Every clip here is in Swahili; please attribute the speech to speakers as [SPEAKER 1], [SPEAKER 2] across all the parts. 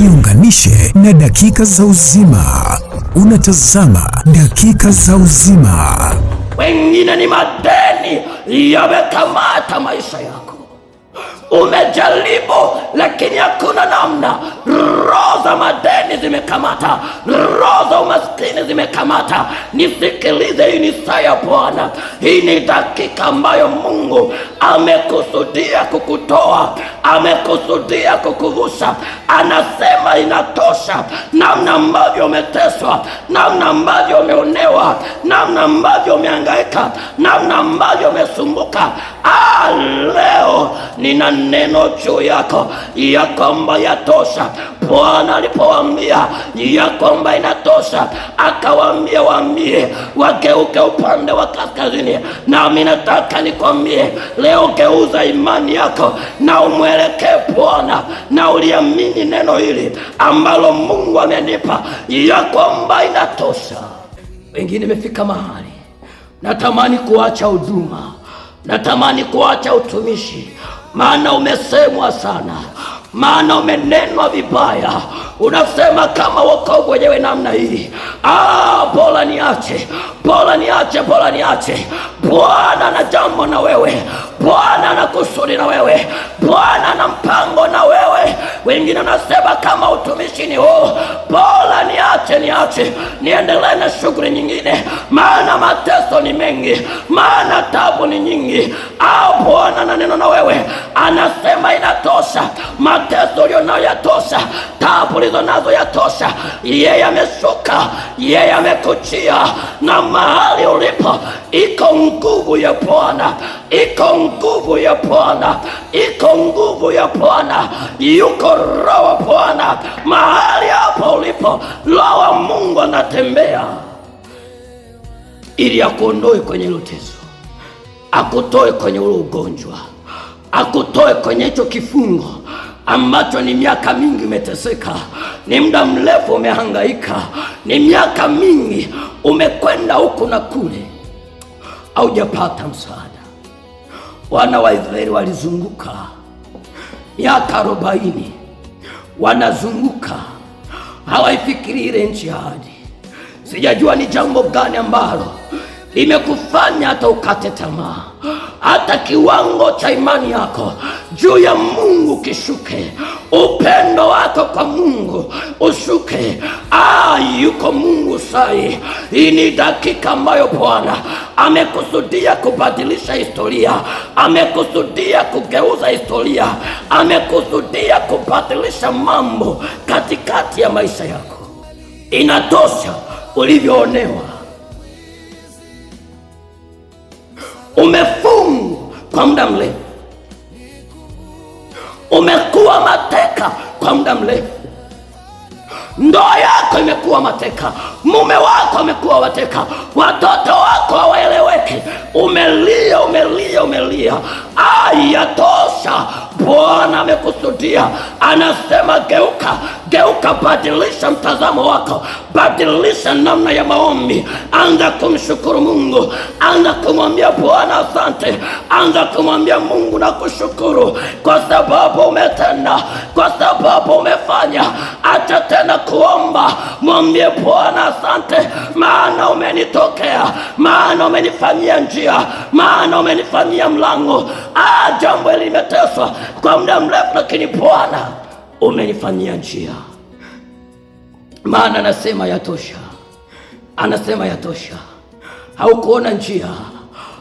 [SPEAKER 1] Jiunganishe na Dakika za Uzima. Unatazama Dakika za Uzima.
[SPEAKER 2] Wengine ni madeni yamekamata maisha yako. Umejaribu lakini hakuna namna. Roho za madeni zimekamata, roho za umaskini zimekamata. Nisikilize, hii ni saa ya Bwana, hii ni dakika ambayo Mungu amekusudia kukutoa, amekusudia kukuvusha. Anasema inatosha, namna ambavyo umeteswa, namna ambavyo umeonewa, namna ambavyo umehangaika, namna ambavyo umesumbuka. Leo nina neno juu yako ya kwamba yatosha. Bwana alipowaambia ya kwamba inatosha, akawaambia waambie wageuke upande wa kaskazini. Nami nataka nikwambie leo, geuza imani yako na umwelekee Bwana na uliamini neno hili ambalo Mungu amenipa ya kwamba inatosha. Wengine imefika mahali natamani kuacha huduma, natamani kuacha utumishi, maana umesemwa sana, maana umenenwa vibaya. Unasema kama wokovu wenyewe namna hii, bora niache, bora niache, bora niache. Bwana ana jambo na wewe, Bwana ana kusudi na wewe, Bwana ana mpango na wewe. Wengine wanasema kama utumishi ni huu, bora niache, niache, niendelee na shughuli nyingine, maana mateso ni mengi, maana tabu ni nyingi. Bwana ana neno na wewe, anasema inatosha. Mateso ulionayo yatosha, tabu ulizonazo yatosha. Yeye ameshuka, yeye amekuchia, na mahali ulipo iko nguvu ya Bwana, iko nguvu ya Bwana, iko nguvu ya Bwana, yuko Roho wa Bwana mahali hapo ulipo. Roho wa Mungu anatembea ili akuondoe kwenye hilo teso, akutoe kwenye ule ugonjwa, akutoe kwenye hicho kifungo ambacho ni miaka mingi umeteseka, ni muda mrefu umehangaika, ni miaka mingi umekwenda huku na kule, haujapata msaada. Wana wa Israeli walizunguka miaka 40, wanazunguka hawaifikiri ile nchi ya ahadi. Sijajua ni jambo gani ambalo limekufanya hata ukate tamaa, hata kiwango cha imani yako juu ya Mungu kishuke, upendo wako kwa Mungu ushuke. Yuko Mungu sai. Hii ni dakika ambayo Bwana amekusudia kubadilisha historia, amekusudia kugeuza historia, amekusudia kubadilisha mambo katikati ya maisha yako. Inatosha ulivyoonewa, umefungwa kwa muda mrefu, umekuwa mateka kwa muda mrefu, ndoa yako imekuwa mateka, mume wako amekuwa mateka, watoto wako hawaeleweki, umelia, umelia, umelia. Yatosha. Bwana amekusudia, anasema geuka, geuka, badilisha mtazamo wako, badilisha namna ya maombi, anza kumshukuru Mungu, anza kumwambia Bwana asante, anza kumwambia Mungu na kushukuru kwa sababu umetenda, kwa sababu umefanya. Acha tena kuomba, mwambie Bwana asante, maana umenitokea, maana umenifanyia njia, maana umenifanyia mlango. Jambo hili limeteswa kwa muda mrefu, lakini Bwana umenifanyia njia. Maana anasema yatosha, anasema yatosha. Haukuona njia,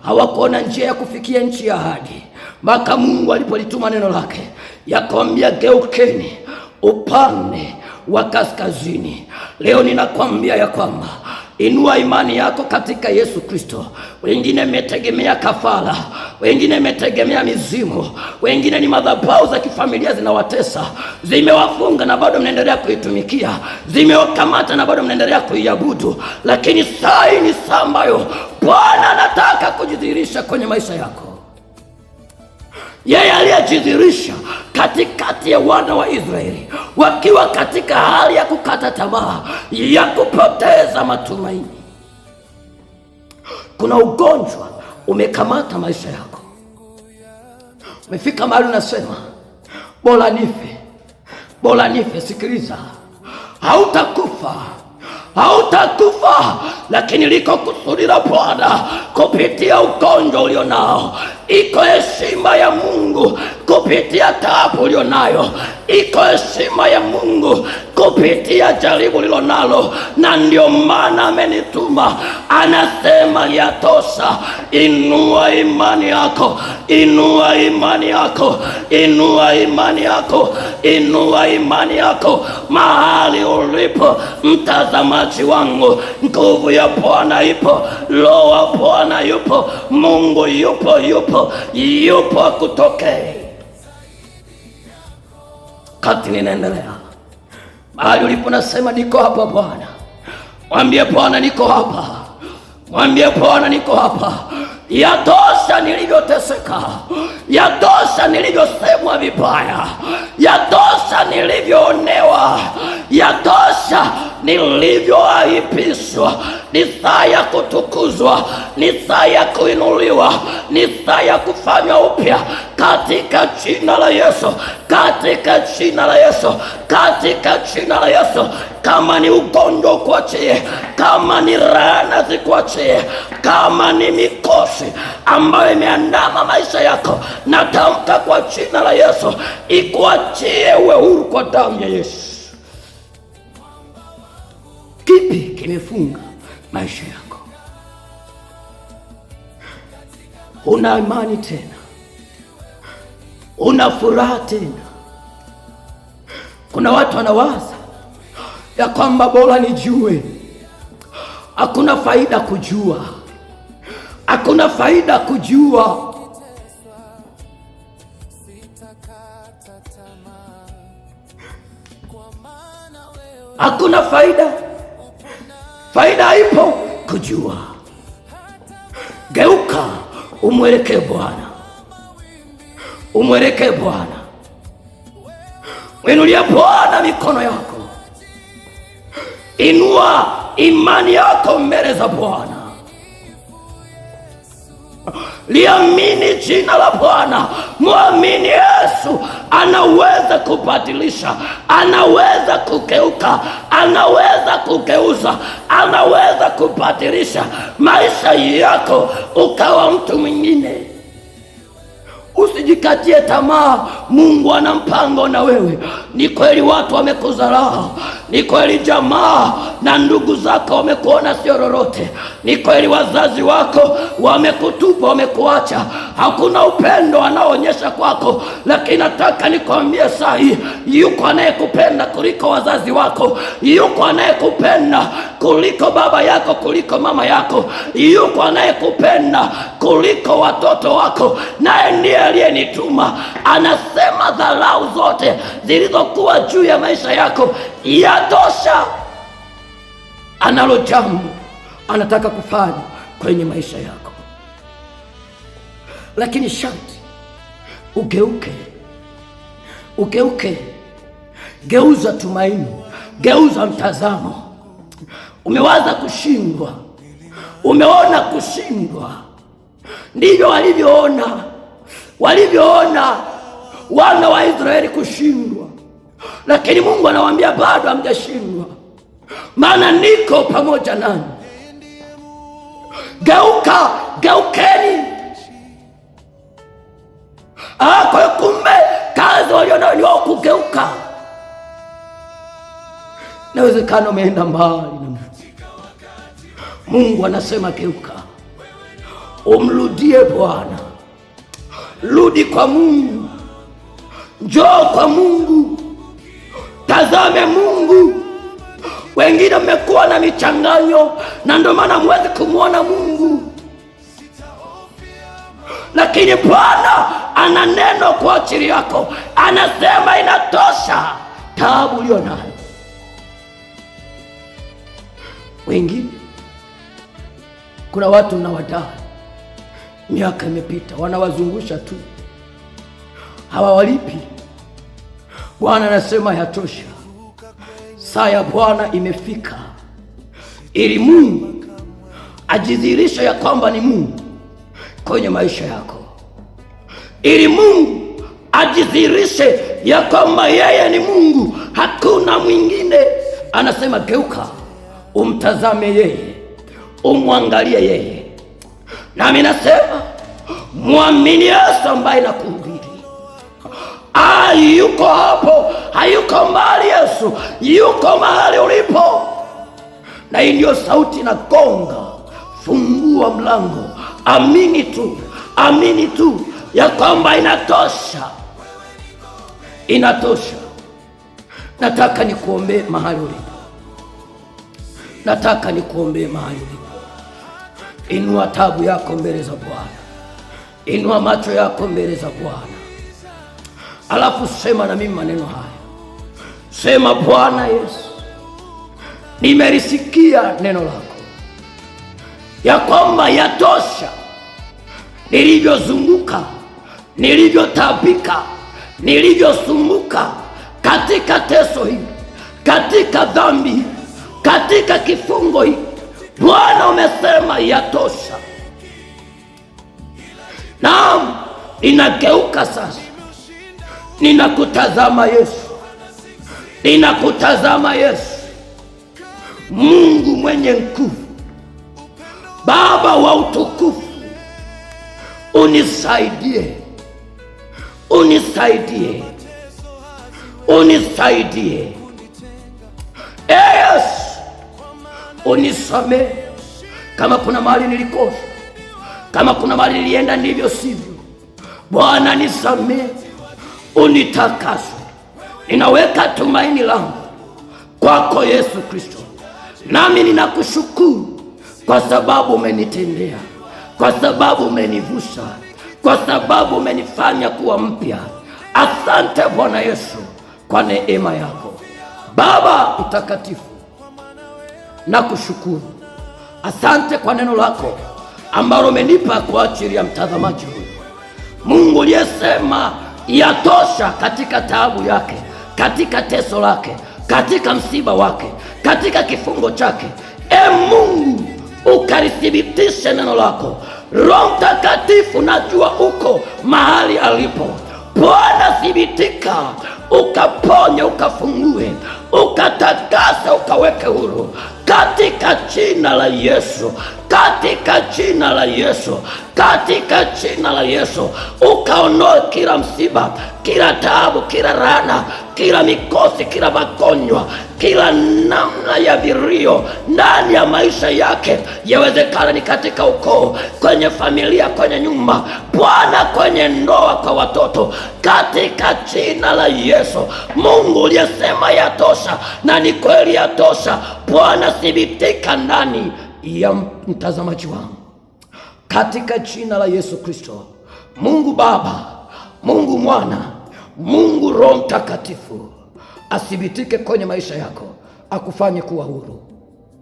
[SPEAKER 2] hawakuona njia ya kufikia nchi ya ahadi, mpaka Mungu alipolituma neno lake yakwambia geukeni upande wa kaskazini. Leo ninakwambia ya kwamba inua imani yako katika Yesu Kristo. Wengine mmetegemea kafara, wengine mmetegemea mizimu, wengine ni madhabahu za kifamilia zinawatesa, zimewafunga na bado mnaendelea kuitumikia, zimewakamata na bado mnaendelea kuiabudu. Lakini saa hii ni saa ambayo Bwana anataka kujidhihirisha kwenye maisha yako. Yeye aliyejidhihirisha katikati ya wana wa Israeli wakiwa katika hali ya kukata tamaa, ya kupoteza matumaini. Kuna ugonjwa umekamata maisha yako, umefika mahali unasema bora nife, Bora nife. Sikiliza, hautakufa, hautakufa, lakini liko kusudi la Bwana kupitia ugonjwa ulionao. Iko heshima ya Mungu kupitia taabu ulionayo. Iko heshima ya Mungu kupitia jaribu ulilonalo, na ndio maana amenituma. Anasema yatosha. Inua imani yako, inua imani yako, inua imani yako, inua imani yako mahali ulipo, mtazamaji wangu. Nguvu ya Bwana ipo, Roho wa Bwana yupo, Mungu yupo, yupo, yupo akutokee. Kati ninaendelea mahali ulipo, nasema niko hapa Bwana. Mwambie Bwana niko hapa, mwambie Bwana niko hapa. Yatosha nilivyoteseka, yatosha nilivyosemwa vibaya, yatosha nilivyoonewa, yatosha nilivyoaibishwa. Ni saa ya kutukuzwa, ni saa ya kuinuliwa, ni saa ya kufanywa upya katika jina la Yesu, katika jina la Yesu, katika jina la Yesu. Kama ni ugonjwa ukuachie, kama ni laana zikuachie, kama ni mikosi ambayo imeandama maisha yako, natamka kwa jina la Yesu ikuachie, uwe huru kwa damu ya Yesu. Kipi kimefunga maisha yako? Huna imani tena, huna furaha tena. Kuna watu wanawaza ya kwamba bora nijue. Hakuna faida kujua, hakuna faida kujua. Hakuna faida, faida ipo kujua. Geuka umwelekee Bwana, umwelekee Bwana, mwinulie Bwana mikono yako, inua imani yako mbele za Bwana. Liamini jina la Bwana, mwamini Yesu. Anaweza kubadilisha, anaweza kugeuka, anaweza kugeuza, anaweza kubadilisha maisha yako ukawa mtu mwingine. Usijikatie tamaa, Mungu ana mpango na wewe. Ni kweli watu wamekudharau, ni kweli jamaa na ndugu zako wamekuona sio lolote, ni kweli wazazi wako wamekutupa, wamekuacha, hakuna upendo wanaoonyesha kwako, lakini nataka nikwambie saa hii, yuko anayekupenda kuliko wazazi wako, yuko anayekupenda kuliko baba yako, kuliko mama yako, yuko anayekupenda kuliko watoto wako, naye ndiye aliyenituma. Anasema dharau zote zilizokuwa juu ya maisha yako yatosha. Analo jambo anataka kufanya kwenye maisha yako, lakini sharti ugeuke, ugeuke. Geuza tumaini, geuza mtazamo. Umewaza kushindwa, umeona kushindwa, ndivyo walivyoona, walivyoona wana wa Israeli kushindwa, lakini Mungu anawaambia bado hamjashindwa, maana niko pamoja nanyi. Geuka, geukeni. Kwa hiyo kumbe kazi walionayo ni wao kugeuka. Inawezekana umeenda mbali na Mungu. Mungu anasema geuka, umrudie Bwana, rudi kwa Mungu, njoo kwa Mungu, tazame Mungu. Wengine mmekuwa na michanganyo na ndio maana hamwezi kumwona Mungu, lakini Bwana ana neno kwa ajili yako, anasema inatosha taabu ulio nayo. Wengine, kuna watu mnawadai, miaka imepita, wanawazungusha tu, hawawalipi. Bwana anasema yatosha, saa ya Bwana imefika, ili Mungu ajidhihirishe ya kwamba ni Mungu kwenye maisha yako, ili Mungu ajidhihirishe ya kwamba yeye ni Mungu, hakuna mwingine. Anasema geuka, umtazame yeye, umwangalie yeye. Nami nasema mwamini Yesu ambaye nakuhubiri. Yuko hapo, hayuko mbali. Yesu yuko mahali ulipo, na hii ndiyo sauti na gonga, fungua mlango, amini tu, amini tu ya kwamba inatosha, inatosha. Nataka nikuombee mahali ulipo, nataka nikuombee mahali ulipo. Inua tabu yako mbele za Bwana, inua macho yako mbele za Bwana, alafu sema na mimi maneno haya. Sema, Bwana Yesu, nimelisikia neno lako ya kwamba yatosha nilivyozunguka, nilivyotabika, nilivyosumbuka katika teso hili, katika dhambi hii, katika kifungo hiki. Bwana umesema yatosha. Naam, ninageuka sasa, ninakutazama Yesu, ninakutazama Yesu, Mungu mwenye nguvu, Baba wa utukufu, unisaidie, unisaidie, unisaidie. Yesu, unisamehe kama kuna mahali nilikosa, kama kuna mahali nilienda ndivyo sivyo. Bwana nisamehe, unitakase. Ninaweka tumaini langu kwako Yesu Kristo, nami ninakushukuru kwa sababu umenitendea, kwa sababu umenivusha, kwa sababu umenifanya kuwa mpya. Asante Bwana Yesu kwa neema yako. Baba Mtakatifu, nakushukuru. Asante kwa neno lako ambalo umenipa kwa ajili ya mtazamaji huyu. Mungu uliyesema yatosha katika taabu yake, katika teso lake, katika msiba wake, katika kifungo chake. E Mungu, ukalithibitishe neno lako. Roho Mtakatifu, najua uko mahali alipo. Bwana, thibitika, ukaponye, ukafungue, ukatakasa, ukaweke huru katika jina la Yesu, katika jina la Yesu, katika jina la Yesu, ukaondoe kila msiba, kila taabu, kila laana, kila mikosi, kila magonjwa, kila namna ya vilio ndani ya maisha yake. Yawezekana ni katika ukoo, kwenye familia, kwenye nyumba, Bwana, kwenye ndoa, kwa watoto, katika jina la Yesu. Mungu uliyesema yatosha, na ni kweli yatosha. Bwana, thibitika ndani ya mtazamaji wangu katika jina la Yesu Kristo. Mungu Baba, Mungu Mwana, Mungu Roho Mtakatifu athibitike kwenye maisha yako, akufanye kuwa huru.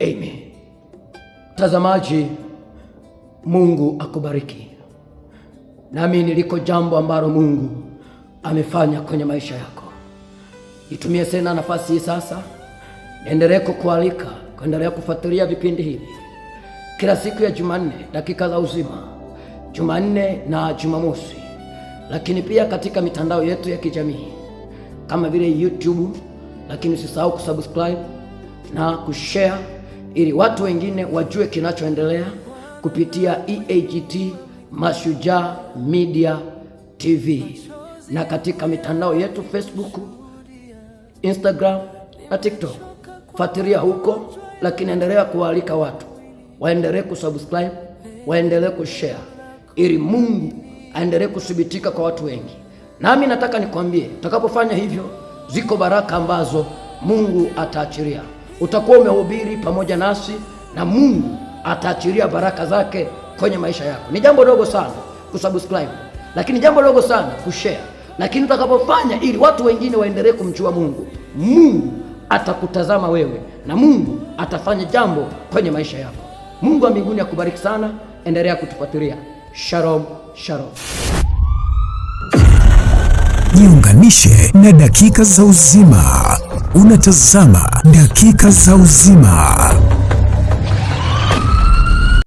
[SPEAKER 2] Amen. Mtazamaji, Mungu akubariki. Nami niliko jambo ambalo Mungu amefanya kwenye maisha yako. Itumie tena nafasi hii sasa, niendelee kukualika kuendelea kufuatilia vipindi hivi kila siku ya Jumanne, dakika za uzima, Jumanne na Jumamosi, lakini pia katika mitandao yetu ya kijamii kama vile YouTube, lakini usisahau kusubscribe na kushare ili watu wengine wajue kinachoendelea kupitia EAGT Mashujaa Media TV na katika mitandao yetu Facebook, Instagram na TikTok. Fuatilia huko, lakini endelea kuwaalika watu waendelee kusubscribe, waendelee kushare ili Mungu aendelee kuthibitika kwa watu wengi. Nami nataka nikwambie, utakapofanya hivyo, ziko baraka ambazo Mungu ataachilia. Utakuwa umehubiri pamoja nasi na Mungu ataachilia baraka zake kwenye maisha yako. Ni jambo dogo sana kusubscribe, lakini jambo dogo sana kushare, lakini utakapofanya ili watu wengine waendelee kumjua Mungu, Mungu atakutazama wewe na Mungu atafanya jambo kwenye maisha yako. Mungu wa mbinguni akubariki sana, endelea kutufuatilia. Shalom, shalom.
[SPEAKER 1] Jiunganishe na dakika za uzima. Unatazama dakika za uzima.